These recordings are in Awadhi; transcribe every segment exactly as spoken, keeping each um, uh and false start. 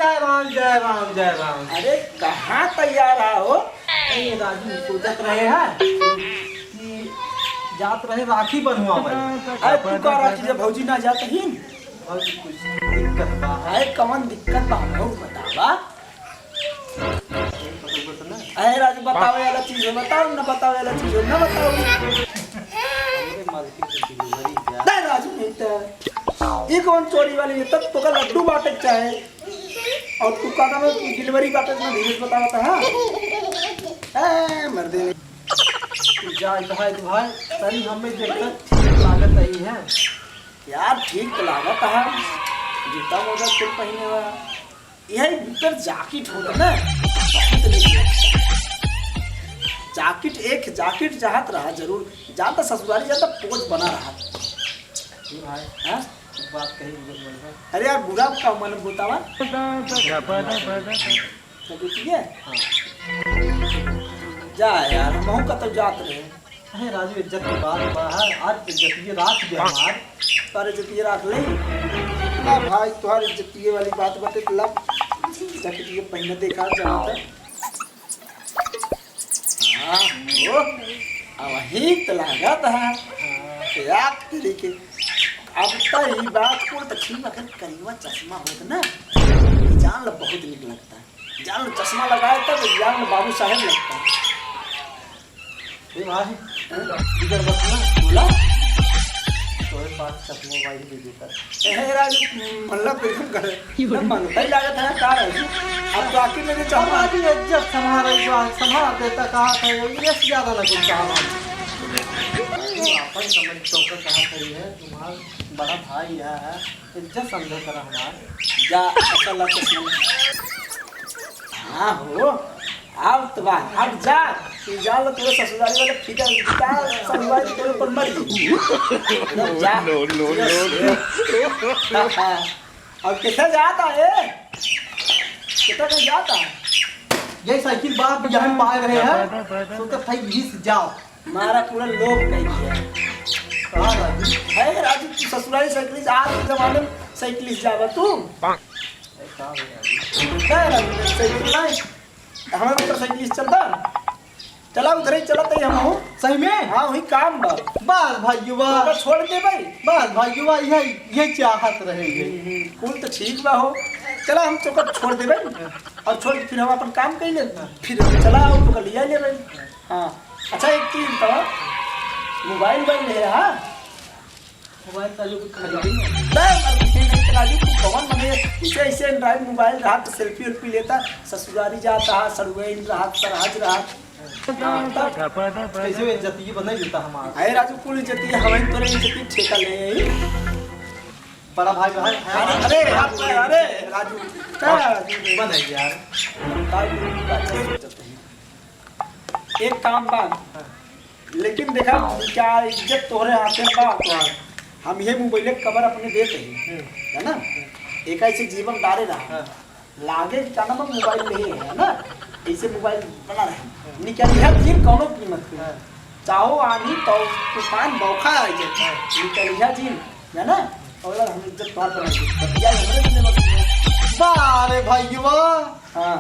जय राम, जय राम, जय राम। अरे, कहाँ तैयार है हो? अरे राजू, सोचत रहे हैं कि जात रहे राखी बंधवावे। अरे, तू का राखी जब भौजी ना जात ही? भौजी, कुछ दिक्कत बा। अरे, कौन दिक्कत बा? हमहू बतावा। अरे राजू, बतावे वाला चीज हो, बताओ ना, बतावे वाला चीज हो, ना बताओ। हमरे मालकिन के delivery बा। नहीं राजू, नहीं तो। ये कौन चोरी वाली है? तब तो का लड्डू बांटे के चाहे। और तू का नाम है, delivery बांटे ना, धीरे से बतावा था, हाँ? ए, मर्दे ने। जा, भाई, भाई, तनी हमें देखकर ठीक लागत ही है। यार, ठीक तो लागत है। जूता मोजा कुल पहिने हुआ। यही भीतर जैकेट होत ना, बहुत नीक लगता। जैकेट, एक जैकेट चाहत रहा जरूर, जाता ससुरारी जाता पोज बना रहा। जी भाई, हाँ? बात कही बुजुर्ग मन है। अरे यार, बुरा का मन बतावा। क्या कहती है? हाँ। जा यार, हमहू का तो जात रहे। अरे राजू, इज्जत की बात बा है, आज इज्जत की रात दे हमार। तोहर इज्जतिये राख ले। ना भाई, तोहर इज्जतिये वाली बात बाटे, तो लब जैकेट के पहिने देखा जहाँ तक। हाँ, हो, अब वही तो लागत है। हाँ। याद करी के, अब तो ई बात को तो ठीक, अगर करिया चश्मा होत ना, जान लो बहुत नीक लगता। जान लो चश्मा लगाए तब जान लो बाबू साहेब लगता। ए भाई, हाँ? इधर बस ना। बोला? तोरे पास चश्मा भाई दे देता। ए, हे राजू, मतलब एकदम कर। ना मांगता ही लागत है, का राजू? अब तो आखिर में जो अब चश्मा आदमी इज्जत संभाल रही, जो संभाल देता, कहा था, ये से ज्यादा ना कुछ कहा भाई। तू अपन समझ तो का कहा करी है, तुम्हारा बड़ा भाई यह है, इज्जत समझो करा हमार। जा, अच्छा ला चश्मा। हाँ हो, अब तो बा, अब जा, तू जा लो, तोरे ससुरारी वाले फीका, फीका ससुरारी तोरे पर मर गई। जा। No, no, no, no। अब कैसे जाता है? कितना कहीं जाता है? ये साइकिल बाप यहाँ पाए रहे हैं, सोचत था यहीं से जाओ। मारा पूरा लोग कह दिया। कहाँ राजू? है राजू, तू ससुरारी साइकिल से, आज के जमाने में साइकिल से जावा तू। ए, का हो राजू? है राजू, साइकिल नहीं। हमारे मोटरसाइकिल से चलता। चला उधर ही चलत ही हम हो। सही में? हाँ, वही काम बा। बस भाई, वाह। तो छोड़ दे भाई। बस भाई, वाह, यही, यही चाहत रहे हैं। हम्म, हम्म, कुल तो ठीक बा हो। चला हम चोकर छोड़ दे भाई। और छोड़ के फिर हम अपन काम कर ले। फिर हम चला आओ तो कर लिया ले भाई। हाँ। अच्छा, एक चीज बताओ, मोबाइल वोबाइल ले, हाँ? मोबाइल का जो कुछ खरीदे नहीं। बे, अब ये नहीं तो राजू, तू कौन मने, इसे, इसे Android मोबाइल रहा तो सेल्फी वेल्फी लेता, ससुरारी जाता है, सड़ुआइन रहा, सरहज रहा। हाँ, तब कैसे वो इज्जतिये बनाई देता हमारा? अरे राजू, कुल इज्जतिये, हमारी तोरे इज्जतिये ठेका ले। बड़ा भाई, भाई, अरे, अरे, अरे, अरे, राजू, क्या राजू? बन है यार। ताई, तू बात सोचत है। एक काम बा, लेकिन देखा, क्या इज्जत तोहरे हाथे में बा, तोहार। हम ये मोबाइल के कवर अपने देते हैं, हम्म। है ना? एक ऐसे जीवन डारे रहा। हाँ। लागे कि का नाम मोबाइल नहीं है, है ना? ऐसे मोबाइल बना रहे। हाँ। निकलिया जिन कौनो कीमत पे। हाँ। चाहो आनी तो तूफान बौखा आ जाए। हाँ। निकलिया जिन, है ना? और हम इज्जत तोहार बना दे। बतिया हमरे से लेवा के। वाह रे भाई, वाह। हाँ।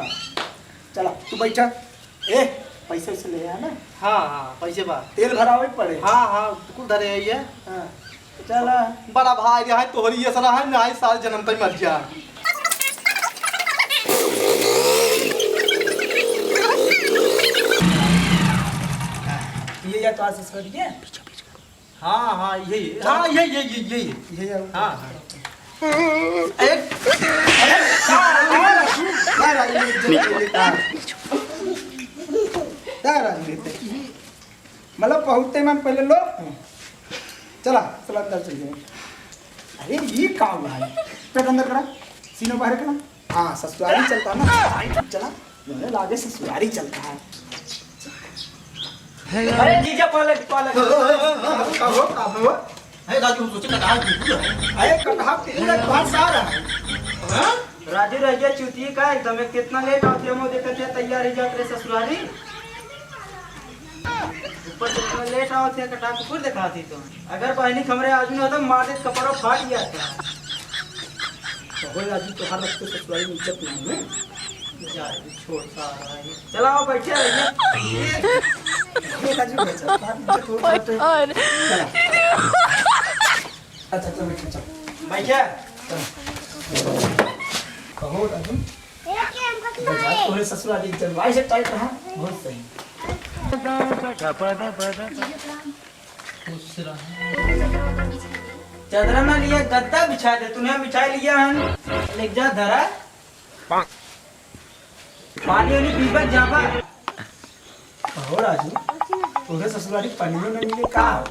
चला, तू बैठा। ए, पैसे वैसे ले आया ना? हाँ, हाँ, पैसे बा। तेल भरावे के पड़े। हाँ, हाँ, कुल धरे है ये। हाँ, चला। बड़ा भाई रे, हाय तोहरी ये सरा है ना, साल जन्म तक मर जा। ये या तो आज से छोड़ दिए। हाँ, हाँ, यही, हाँ, यही, यही, यही, यही। यही है। हाँ, हाँ। एक, अरे, का, का, का, का, का, का, मतलब, बहुत टाइम हम पहले लो। चला, चला, अंदर चल जाए। अरे, ये का हुआ है? पेट अंदर करा, सीना बाहर करा। हाँ, ससुरारी चलता ना। चला, मुझे लागे ससुरारी चलता है। अरे जीजा, पालक, पालक। का हो, का हो? अरे राजू, हम सोचे कटहा कुकुर है। अरे कटहा कुकुर है, तुम्हारा सार है। हाँ? राजू रह गया चूतिए का एकदम, एक कितना लेट आवत है, हम देखत है तैयार ही जात रहे ससुरारी। ऊपर से इतना लेट आवत है, कटहा कुकुर दिखाती तो। अगर बहनी हमरे आदमी होता, मार देत कपड़ा फाट गया था। ओए राजू, तोहार रख के ससुराल में इज्जत नहीं है। जा, छोड़ सारा ये। चला आओ, बैठे रहिए। ये राजू, बैठा, बात इज्जत हो जाते हैं। और चला। अच्छा, चल, बैठ, चल। बैठे। चल। कहो राजू। बैठा, तोहरे ससुराल की इज्जत, भाई से टाइट रहा, बहुत सही। खुश रहा। चदरा ना लिया, गद्दा बिछा दे, तूने बिछा लिया हन। ले जा धरा। पानी वानी पीबत जाबा। हो राजू, तोहरे ससुरारी पानियो न मिले का हो?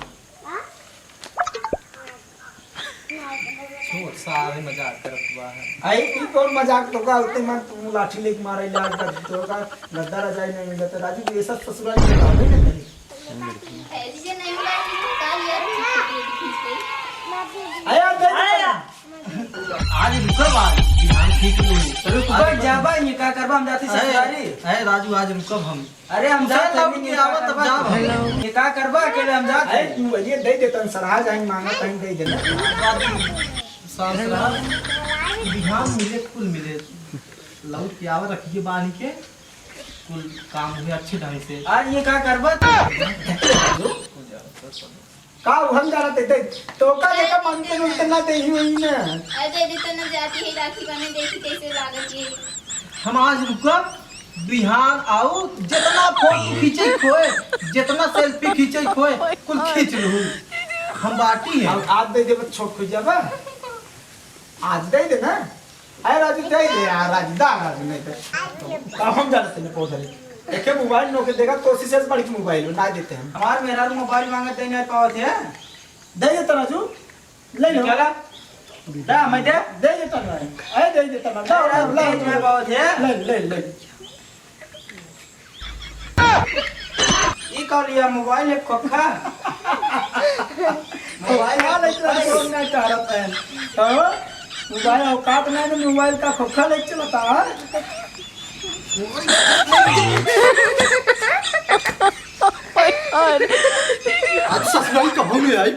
छोड़, सारे मजाक करत बा है। आई, ई कौन मजाक? तो का होते मन तू लाठी लेके मारे लाग कर, तो का गद्दा रजाई नहीं मिलता। राजू, ये सब ससुरारी में बात नहीं करी। ऐसी से नहीं मिला कि काल यार खींच के। आया, दे दे। आज रुकब, आज बिहान खींच लूँ। रुकबा, जाबा, ये का करबा, हम जाती अरे, ससुरारी। अरे राजू, आज रुकब हम। अरे हम उधर जात लौट हई, के ये का आवा, तब करबा जाब तू? हम। ये का करबा अकेले, हम जात अरे हई। तू ये दे देतन, सरहा जाए मांगा तहीं दे देना। सास रहा, बिहान मिले, कुल मिले। लौट के आवा, रखिए बानी के, कुल काम हुए अच्छे ढंग से। आज ये का करबा तू? का हम जानत है, देख, तोका देखा मानते नहीं, इतना दे ही हुई ना। अरे दे दी तो न जाती है, राखी बने देखी कैसे लागत है। हम आज रुका, बिहान आऊ, जितना फोटो खींचे खोए, जितना सेल्फी खींचे खोए, कुल खींच लूँ। हम बाटी है। अब आज दे दे, छोट हो जाबा। आज दे दे ना। अरे राजू, दे दे यार, राजू, दा राजू, नहीं तो। अब हम जानते नहीं पौधा नहीं। देखे मोबाइल नो के देगा, तो उसी से बड़ी मोबाइल ना देते हम। हमार मेहरारू मोबाइल मांगत है, नहीं पावत है। दे दे तो राजू, ले लो। चला। दा, मैं दे। दे दे तो ना। अरे दे दे तो ना। दा, अरे दा, राजू, दा, तेज में बहुत है। ले, ले, ले। ई का लिया मोबाइल है खोखा? मोबाइल खोखा लेके चला, खोखा। कौन ना चाहत है? हाँ? मोबाइल औकात नहीं तो मोबाइल का खोखा लेके चलता है? आज ससुराल का हो गया है।